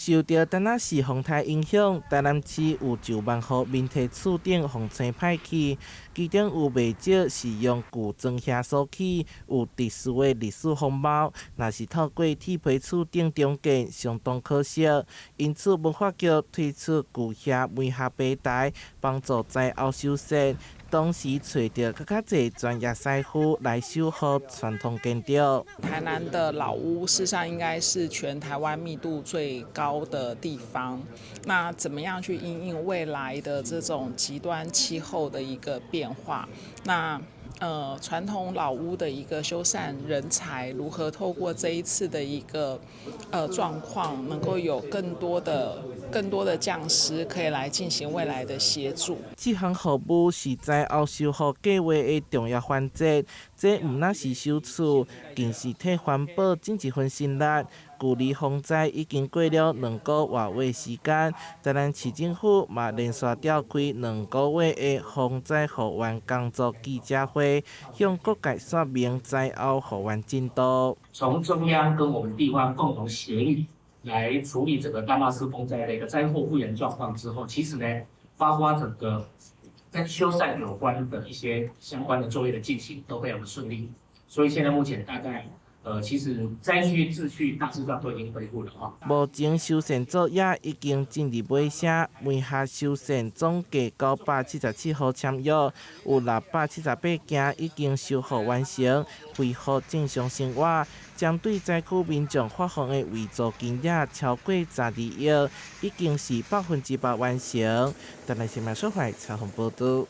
受著丹那士風颱影響，台南市有1萬戶民宅厝頂予吹歹去，其中有袂少是用舊磚瓦所起，有特殊的歷史風貌。若是透過鐵皮厝頂重建，相當可惜。因此，文化局推出舊瓦美學平台，幫助災後修繕。同時揣著閣較濟專業師傅來修復傳統建築。台南的老屋，事實上應該是全台灣密度最高的地方。那怎麼樣去因應未來的這種極端氣候的一個變化？那傳統老屋的一個修繕人才，如何透過這一次的一個狀況，能夠有更多的匠師可以來進行未來的協助。這項服務是災後修復計劃的重要環節，這毋但是修厝，更是替環保盡一份心力。距離風災已經過了2個外月時間，台南市政府嘛連續召開2個月的風災復原工作記者會，向各界說明災後復原進度。從中央跟我們地方共同協力來處理這個丹那斯風災的一個災後復原狀況之後，其實呢，包括整個跟修繕有關的一些相關的作業的進行都非常的順利，所以現在目前大概，其實災區秩序大致上都已經恢復了哈。目前修繕作業已經進入尾聲，美學修繕總計977戶簽約，有678間已經修復完成，恢復正常生活。針對災區民眾發放的遺助金額超過12億，已經是100%完成。台南新聞所採訪報導。